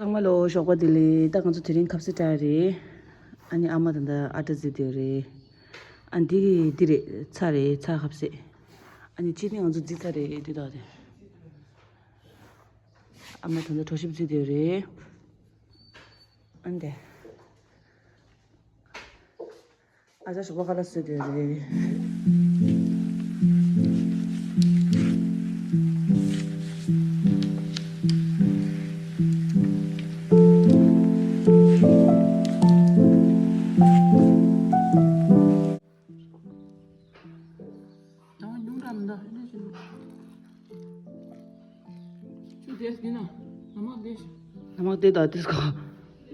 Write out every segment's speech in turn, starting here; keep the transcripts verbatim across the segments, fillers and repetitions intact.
ཚང་མ་ལོ་ཞོགས་པ་བདེ་ལེགས། ད་ང་ཚོ་དེ་རིང་ཁ་ཟས་སྤྲད་རེད། ཨ་ནི་ཨ་མ་ད་ལྟ་ཨ་ཊ་བརྫིས་བསྡད་རེད། ཨ་འདི་འདི་རེད། ཚྭ་རེད། ཚྭ་ཁ་ཟས། ཨ་ནི་ཅི་ནི་ང་ཚོ་བརྫིས་ཚར་རེད། དེ་དག་དེ། ཨ་མ་ད་ལྟ་གྲོ་ཞིབ་བརྫིས་བསྡད་རེད། ཨ་འདི། ཨ་ཅག་ཞོགས་པ་ཁ་ལག་བཟོས་བསྡད་རེད། ནམ་མཁའ་དེ་དང་དེ་སྐོར།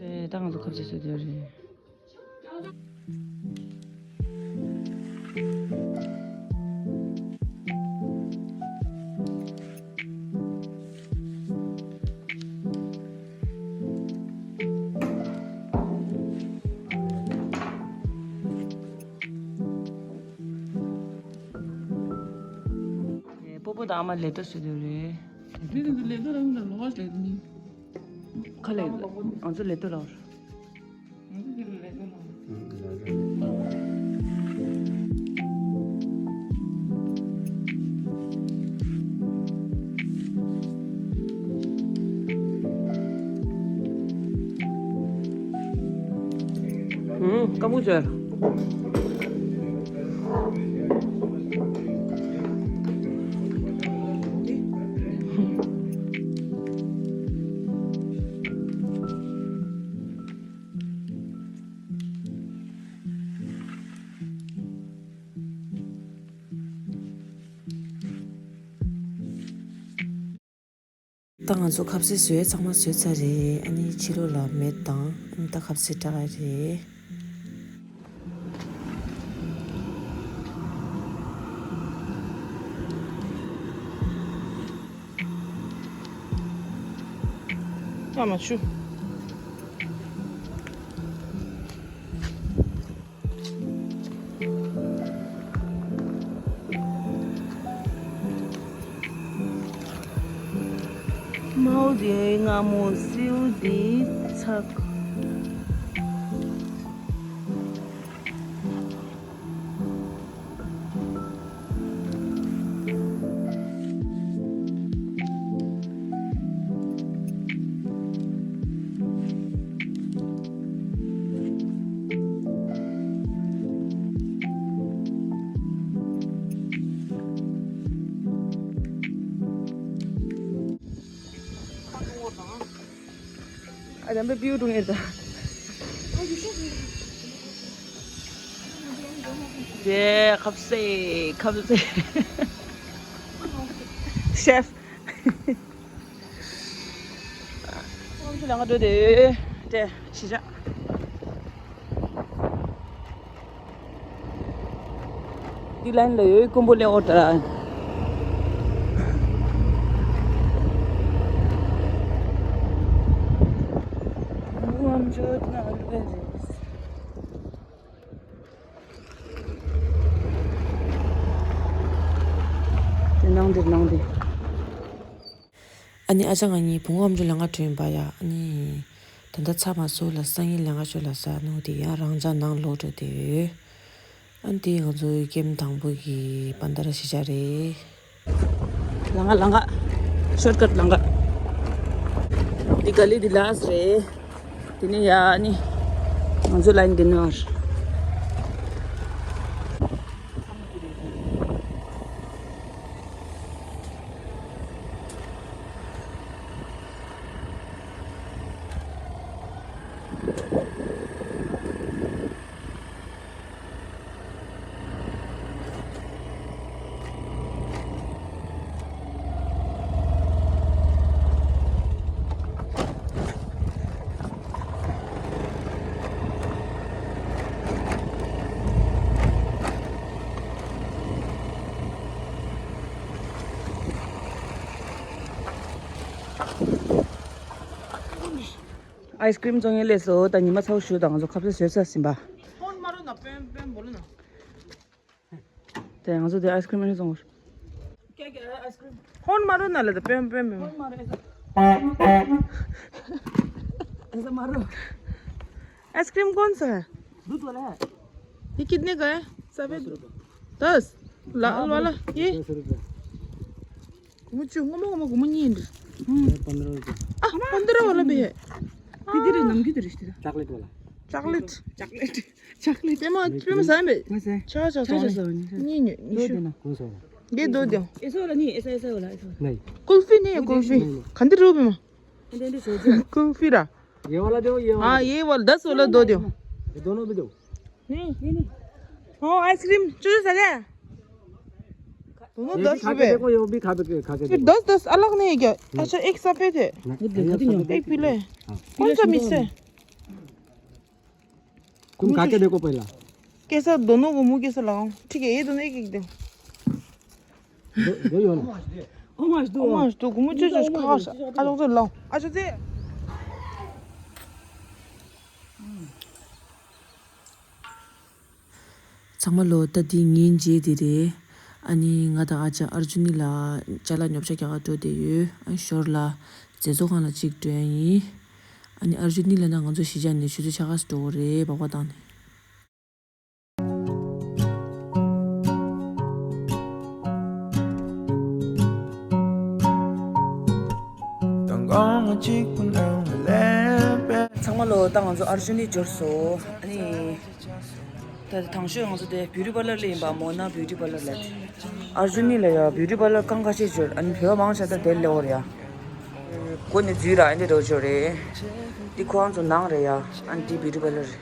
ཨེ་ད་ང་ཚོ་ཁ་ཟས་བཟོས་བསྡད་རེད། སྤོ་བོ་དང་ཨ་མ་ལས་ཏོ་བཟོས་བསྡད་རེད། ཁ་ལས་ང་ཚོ་ལས་ཏོ་ལ། ཧུམ། སྐམ་པོ་བྱས། ད་ང་ཚོ་ཁ་ཟས་བཟོས་ཚང་མ་བཟོས་ཚར་རེད། ཨ་ནི་ཕྱི་ལོགས་ལ་མེ་བཏང་། ཨ་ནི་ད་ཁ་ཟས་སྤྲད་ཡ་རེད། ཨ་མ་ཆུ། མའོ་དེ་སྔ་མོ། སེའུ་དེ་ཚག་ཨ་དམ་པའི་པིའུ་ཀྲུང་ཨེ་ད། དེ་ཁ་ཟས་ཁ་ཟས། ཤེཕ། ཁོང་ཚོ་ལ་ང་འགྲོ་དེ་དེ་ཤི་ཤ། འདི་ལན་ལ་ཡོད་ཀོན་པོ་ལེ་འོ་ཏ། དེ་ནང་འདིར་ནང་འདི། ཨ་ནི་ཨ་ཅག་ང་གཉིས་བུ་མོ་ཨམ་ཅོག་ལེན་ག་འགྲོ་ཡིན་པ་ཡ། ཨ་ནི་ད་ལྟ་ཚ་མ་སོ་ལ་སང་ཉིན་ལེན་ག་ཤོད་ལ་ས་ནུ་དེ་ཡ་རང་ཅག་ནང་ལོག་འགྲོ་དེ་ཡོད། ཨ་ནི་དེ་ང་ཚོའི་ཀེམ་དང་པོ་གི་པན་ད་ར་ཤི་ཅག་རེད། ལང་ག་ལང་ག་ཤོར་ཀཊ་ལང་ག་འདི་ག་ལི་འདི་ལ་སི་རེད། དེ་ནས་ཡ་ཨ་ནི་ང་ཚོ་ལ་ཡིན་འདི་ནོར། ཨའི་སི་ཀྲིམ་བཙོང་ཡས་སླེབས་སོང་། ད་ཉི་མ་ཚ་བོ་ཞིག་དང་ང་ཚོ་ཁ་ཟས་བཟོས་ཚར་ཟིན་པ། ཧོན་མ་རུ་ན་པོན་པོན་བོ་ལུ་ན། དེ་ང་ཚོ་དེ་ཨའི་སི་ཀྲིམ་ཨེ་བཙོང་བར། ཀྱ་ཀྱ་ཨའི་སི་ཀྲིམ། ཧོན་མ་རུ་ན་ལ་དེ་པོན་པོན་བོ། ཧོན་མ་རུ་ཨེ་ས། ऐसा मारो। आइसक्रीम कौन सा है? दूध वाला है। ये कितने का है? सफेद। दस रुपये। दस? लाल वाला? ये? दस रुपये। कुमुचु, कुमु, कुमु, कुमु, नहीं। हम्म। ये पन्द्रह रुपये। आ, पन्द्रह वाला भी है। किधर है? नाम किधर है इसका? चॉकलेट वाला। Chocolate. Chocolate. Chocolate. Pema, Pema साइन बे। कौन सा है? छः सौ छः सौ साइन। नहीं, नहीं, दो नहीं। देना। कौन सा वाला? ये दो दो। ऐसा वाला नहीं, ऐसा, ऐसा वाला, ऐसा वाला। नहीं। कुल्फी नहीं है, नहीं, कुल्फी। नहीं, नहीं। खंडे रो पेमा। कुल्फी रा। ये वाला दो, ये वाला हाँ, दो। ये वाला, दस वाला दो दो। ये दोनों भी दो। नहीं, नहीं, नहीं। हाँ, आइसक्रीम, चूस आ गया। दोनों ये भी दस खा के रुपए। देखो, ये भी खा के, खा के फिर देखो। दस दस अलग नहीं है क्या? नहीं। अच्छा, एक सफेद है। नहीं, वो देखो, ये सफेद है। एक पीला है। हाँ। कौन सा मिक्स है? तुम खा के देखो पहला। कैसा दोनों को मुंह कैसा लगाऊं? ठीक है, ये दोनों एक एक दो। दो, दो ही हो ना। How much do? How much do? कुमुचु जो खास। आ लोग तो लाओ। अच्छा, दे। ཚང་མ་ལོ། ད་འདི་ངའི་མཇལ་དེ་རེད། ཨ་ནི་ང་དང་ཨ་ཅག་ཨར་ཇུ་ནི་ལ་ཅ་ལག་ཉོ་ཆ་རྒྱག་ག་འགྲོ་བསྡད་ཡོད། ཨ་ཞོར་ལ་མཛེས་བཟོ་ཁང་ལ་གཅིག་འགྲོ་ཡ་ཡིན། ཨ་ནི་ཨར་ཇུ་ནི་ལ་ན་ང་ཚོ་གཞིས་ཆགས་ནས་ཆུ་ཚོད་ཕྱེད་ཀ་ཙམ་འགྲོ་གི་རེད། སྦག་སྦག་བཏང་ནས། ཚང་མ་ལོ། ད་ང་ཚོ་ཨར་ཇུ་ནི་འབྱོར་སོང་། ཨ་ནི། ད་དང་ཤོས་ང་ཚོ་དེ་བིའུ་ཊི་པར་ལར་ལ་ཡིན་པ། མོ་ན་བིའུ་ཊི་པར་ལར་ལ། ཨར་ཇུ་ནི་ལ་ཡ་བིའུ་ཊི་པར་ལར་རྐང་ཁ་ཤས་འབྱོར། ཨ་ནི་བོད་མང་ཆ་ད་དེ་ལེའོ་རེད་ཡ། སྒོ་ནས་འཛུལ་ར་ཨ་འདི་འགྲོ་ཆོག་རེད། འདི་ཁོང་ཚོ་ནང་རེད་ཡ། ཨ་ནི་འདི་བིའུ་ཊི་པར་ལར་རེད།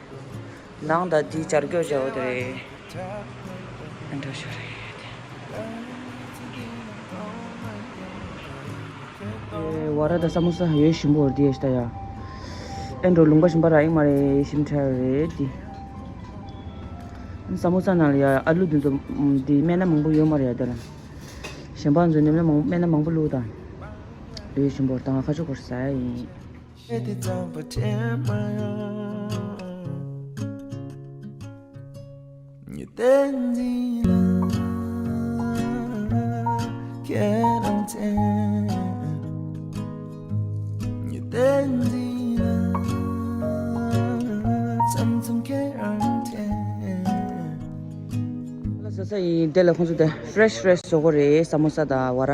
ནང་ད་འདི་བྱ་རྒྱོ་བྱ་འོ་དེ་རེད། ཨ་འགྲོ་ཆོག་རེད། ཝ་ར་དང་ས་མོ་ས་ཡོད་ཞིམ་པོ་འདི་ཡོད་ཤི་ད་ཡ། ཨེ་འགྲོ་ལུང་པ་ཞིམ་པ་ར་ཡིན་མ་རེད། ཞིམ་ཁྲ་རེད་འདི། ས་མོ་ས་ནང་ལ་ཡ་ཨ་ལུ་འདི་ཚོ་འདི་སྨན་སྣ་མང་པོ་ཡོད་མ་རེད་ཡ། དེ་ལ་གཞན་པ་ཚོ་ནི་སྨན་མང་སྨན་སྣ་མང་པོ་བླུགས་དང་། ཡོད་ཞིམ་པོ་ད་ང་ཁ་ཆུ་སྐོར་ཟ་ཡ་ཡིན། ལ་ས་ས་ཡིན། དེ་ལ་ཁོང་ཚོ་དེ་ཕེ་རེ་ཤི་ཕེ་རེ་ཤི་བཟོ་གོ་རེད། ས་མོ་ས་དང་ཝ་ར།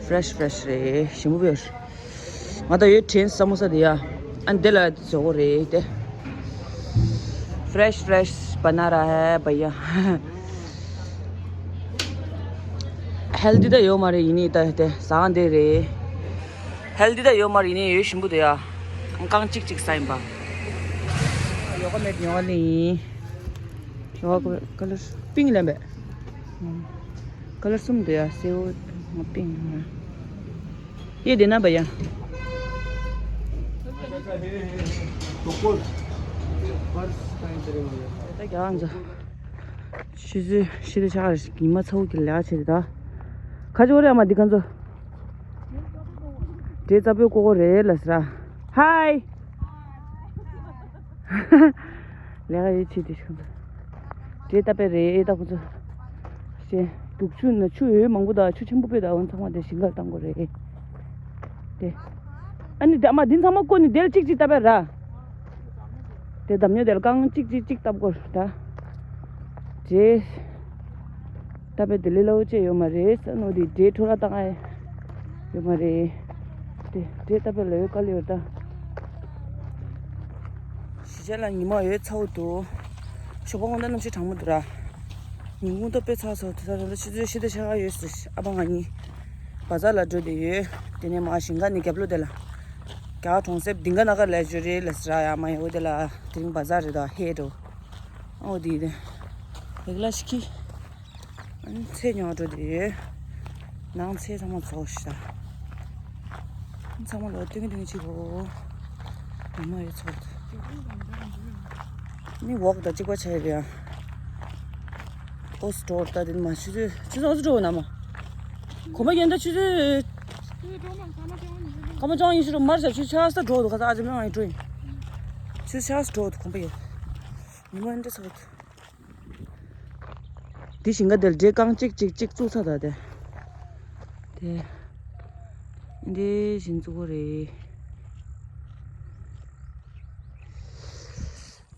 ཕེ་རེ་ཤི་ཕེ་རེ་ཤི་རེད། ཞིམ་པོ་ཡོད། ང་ད་ཡོད་དྲན། ས་མོ་ས་དེ་ཡ། ཨ་འདི་ལ་བཟོ་གོ་རེད་དེ། ཕེ་རེ་ཤི་ཕེ་རེ་ཤི་བ་ན་ར་ཧེ་བ་ཡ། ཧེལ་དི་ད་ཡོད་མ་རེད། ཡིན་ནི་ད་དེ་ཟ་འདི་རེད། ཧེལ་དི་ད་ཡོད་མ་རེད། ཡིན་ནི་ཡོད་ཞིམ་པོ་དེ་ཡ། རྐང་གཅིག་གཅིག་ཟ་ཡིན་པ། ཡོ་ག་མེད་ཉོ་ལི་ཡིན། ཡོ་ག་ཀ་ལར་པིང་ལེན་པས། ཀ་ལར་གསུམ་འདུག་ཡ། སེའུ་ང་པིང་ང་། ཡེ་དེ་ན་བ་ཡ། ད་རྒྱ་ང་ཚོ་ཆུ་ཚོད་ཕྱི་དྲོ་ཆ་ག་རེ་ཉི་མ་ཚ་བོ་གི་ལས་ཀ་བྱེད་དེ་ད། ཁ་ཆེ་བོ་རེད། ཨ་མ་འདི་ཁ་ཚོ། འདྲེ་རྩ་བོད་ཀོ་ཀོ་རེད་ལ་སི་ར། ཧའི། ལས་ཀ་ཡོད་ཆེ་དེ་ཤོད། འདྲེ་ལྟ་པའི་རེད་ཨེ་ད་ཁོ་ཚོ། ཞེ། དུག་ཆུ་ན་ཆུ་ཡོད་མང་པོ་དང་ཆུ་ཆེན་པོ་པོ་དང་འོན་ཚང་མ་དེ་ཞིང་ཁར་བཏང་དགོས་རེད། དེ། ཨ་ནི་དེ་ཨ་མ་འདི་ཚང་མ་བཀོད་ནི་དེར་གཅིག་གཅིག་ལྟ་པའི་ར། དེ་འདམ་ཉོ་དེར་རྐང་གཅིག་གཅིག་གཅིག་བཏབ་དགོས་ད། འདྲེ། ལྟ་པའི་དེ་ལས་སླ་བོ་ཅེ་ཡོད་མ་རེད་ས་ནོ་དེ་འདྲེ་ཁྲོ་ར་བཏང་ཨེ། ཡོད་མ་རེད། དེ་འདྲེ་ལྟ་པའི་ལ་ཡོད་དཀའ་ལས་ཡོད་ད། གཞིས་ཆགས་ལ་ཉི་མ་ཡོད་ཚ་བོ་འདུག་ཞོགས་པ་སྔོན་ད་གནམ་གཤིས་གྲང་མོ་འདུག་ར། ཉིན་གུང་ད་དཔེ་ཚ་ཚ་འདུག་ད་ད་ཆུ་ཚོད་ཕྱེད་དང་ཕྱེད་ཀ་ཡོད་ཟེར། ཨ་ཕ་ང་གཉིས་བ་ཛར་ལ་འགྲོ་བསྡད་ཡོད། དེ་ནས་མ་ཞིང་ཁ་ནས་རྒྱབ་ལོགས་དེ་ལ། རྒྱ་གར་གྲོང་གསེབ་དིང་ག་ན་ག་ལ་འཇུ་རེད་ལ་ཟེར་ཡ་མ་ཡོད་དེ་ལ་དེ་རིང་བ་ཛར་རེད་ད་ཧེ་འགྲོ། ཨོ་དེ་དེ། ལེགས་ལ་ཤི་ཁི། ཚེ་ཉོ་འགྲོ་དེ། ནང་ཚེ་ཚང་མ་རྫོགས་ཤི་ད། ཚང་མ་ལོ་སྟོན་གྱི་སྟོན་གྱི་ཅིག་གོ། ཉི་མ་ཡོད་ཚོད། ནི་ཝོག་ད་གཅིག་པ་ཆ་ཡོད་ཡ། ཨོ་སི་ཊོར་ད་དེ་མ་ཆུ་ཚོད་ཆུ་ཚོད་ཨོ་སི་ཊོར་ན་མ། གོམ་པ་ཡོད་ད་ཆུ་ཚོད། ཁ་མ་ཅང་ཡིན་ཤི་རུ་མར་ས་ཆུ་ཆ་ས་འགྲོ་འདུག་ཁ་ས་ཨ་ཅེ་མེ་ཨང་ཡི་འགྲོ་ཡིན། ཆུ་ཆ་ས་འགྲོ་འདུག་གོམ་པ་ཡོད། ཉི་མ་ཡོད་ད་ཚོད། འདི་ཞིང་ཁ་འདིར་འདྲེ་རྐང་གཅིག་གཅིག་གཅིག་བཙུགས་ཚར་ད་དེ། དེ། འདི་བཞིན་བཙུགས་པ་རེད།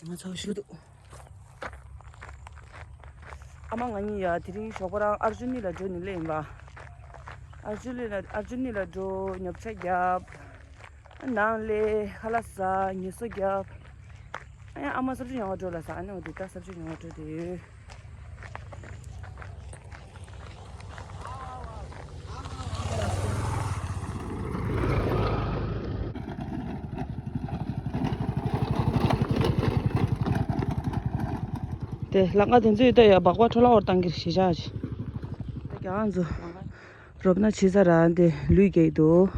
ང་ཚོ་ཞུ་འདུག་ཨ་མ་ང་གཉིས་ཡ་དེ་རིང་ཞོགས་པ་རང་ཨར་ཇུ་ནི་ལ་འགྲོ་ནི་ལེ་ཡིན་པ། ཨར་ཇུ་ནི་ལ་ཨར་ཇུ་ནི་ལ་འགྲོ། ཉོ་ཆ་རྒྱབ། ནང་ལས་ཁ་ལག་ཟ། ངལ་གསོ་རྒྱབ། ཨ་ཡ་ཨ་མ་ས་ཆུ་ཉོ་བ་འགྲོ་ལ་ཟ། ཨ་ནི་འོ་དེ་ད་ས་ཆུ་ཉོ་བ་འགྲོ་དེ་ཡོད། དེ་ལམ་ཁ་དེ་ཚོའི་ལྟ་ཡ་སྦག་སྦག་འཕྲོ་བརླག་བར་བཏང་གིར་ཞེ་བཞག་ཅིག་ད་རྒྱ་ང་ཚོ་རོབ་ན་ཆེ་ས་ར་འདི་ལུད་རྒྱག་གི་འདུག་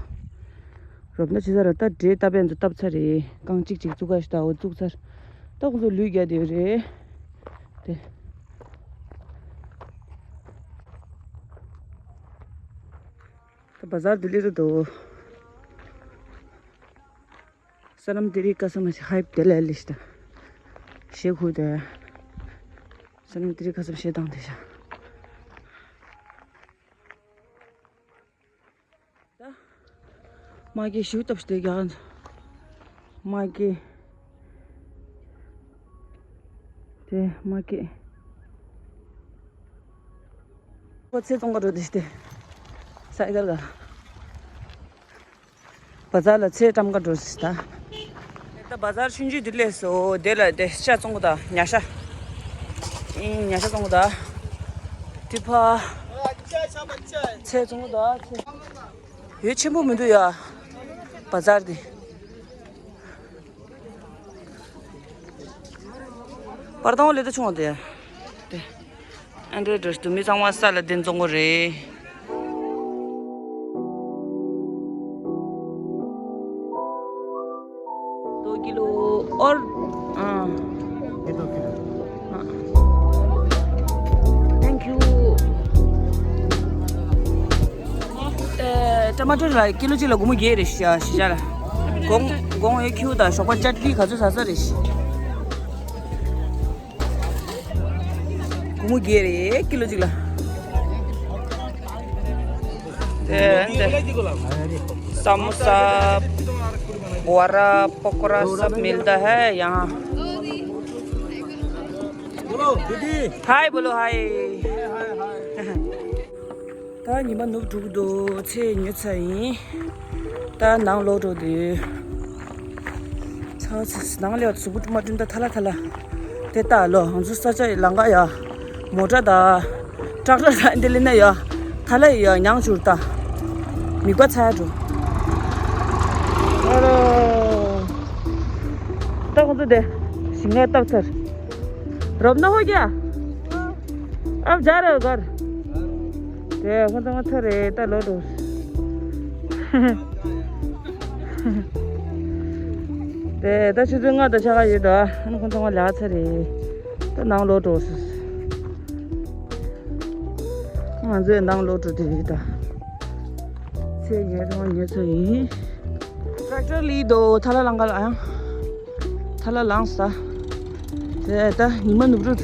རོབ་ན་ཆེ་ས་ར་ད་འདྲེ་ཏ་པན་ཚོ་བཏབ་ཚར་རེད། རྐང་གཅིག་གཅིག་བཙུགས་ཀ་ཞིག་ད་འོ་བཙུགས་ཚར། ད་ཁོང་ཚོ་ལུད་རྒྱག་དེ་རེད། དེ། ད་བ་ཟར་དུ་ལི་རུ་དོ། ས་ལམ་དེ་རིག་ཀ་ས་མ་ཞིག་ཧའི་དེ་ལ་ལི་ཤི་ད། ཞེ་ཁུ་དེ། ས་ལམ་དེ་རིག་ཀ་ས་མ་ཞེ་དང་དེ་ཤ། ད། མ་གི་ཞུ་ཏབ་སྟེ་རྒྱག་མ་གི་དེ་མ་གི་ཁོ་ཚེ་ཙོང་ག་འགྲོ་དེ་སྟེ་ས་ཡི་གར་ག་བ་ཟར་ལ་ཚེ་ཏམ་ག་འགྲོ་སི་ད། ད་བ་ཟར་ཆུང་ཆུང་དེ་ལས་སོ་དེ་ལ་དེ་ཤ་ཙོང་ག་ད་ཉ་ཤ། ཨིན་ཉ་ཤ་ཙོང་ག་ད། དེ་ཕ། ཚེ་ཙོང་ག་ད་ཚེ། ཡོད་ཆེན་པོ་མི་འདུག་ཡ། བ་ཟར་དེ། པར་ཏང་ལེ་ཏ་ཆུང་བ་དེ། དེ། ཨན་དྲེ་འགྲོ་དུ་མི་ཚང་མ་ས་ལ་དེ་འཛོང་གོ་རེད། दो किलो और हाँ। ये दो किलो। हाँ। Thank you. ཨེ། ཊ་མ་ཊོ་ལ་ཀི་ལོ་གཅིག་ལ་སྒོར་མོ་བརྒྱད་རེད་ཤག་ཤི་ཤ་ལ། གོང་གོང་ཡོད་ཁྱིའུ་དང་ཞོགས་པ་ཅ་ལི་ག་ཚོད་ཟ་ས་རེད་ཤག་སྒོར་མོ་བརྒྱད་རེད་ཀི་ལོ་གཅིག་ལ། ཨེ། འདི་समोसा, बड़ा, पकौड़ा सब मिलता है यहाँ। बोलो दीदी। हाय बोलो हाय। ད་ཉི་མ་ནུབ་འགྲོ་གི་འདུག་ཚེ་ཉོས་ཚར་ཡིན། ད་ནང་ལོག་འགྲོ་དུས། ཚ་ཚ་ནང་ལས་གཟུགས་པོ་མ་བསྐྲུན་ད་ཐ་ལ་ཐ་ལ། དེ་ལྟ་ལོ་ང་ཚོ་ས་ཆ་ལམ་ཁ་ཡ། མོ་ཊ་ད། ཊག་ཊར་ད་འདི་ལས་ན་ཡ། ཐ་ལ་ཡ་ཉང་བྱུར་ད། མིག་པ་ཚ་འགྲོ། ཨ་རོ། ད་ཁོང་ཚོ་དེ། ཞིང་ཁ་བཏབ་ཚར། རོབ་ན་ཧོ་རྒྱ། ཨབ་ཇ་ར་གར། དེ་ཁོང་ཚང་མ་ཚར་རེད་ད་ལོ་འགྲོ། དེ་ད་ཆུ་ཚོད་ལྔ་དང་ཕྱེད་ཀ་ཡོད་ད། ཨ་ནི་ཁོང་ཚང་མ་ལས་ཚར་རེད། ད་ནང་ལོག་འགྲོ་སོང་། ང་ཚོས་ནང་ལོག་འགྲོ་དེ་རེད་ད། ཚེ་ཉལ་ཚང་མ་ཉལ་ཚར་ཡིན། ཊེག་ཊར་ལི་དོ་ཐ་ལ་ལང་ག་ལ་ཡང་། ཐ་ལ་ལངས་ས། དེ་ད་ཉི་མ་ནུབ་རུ།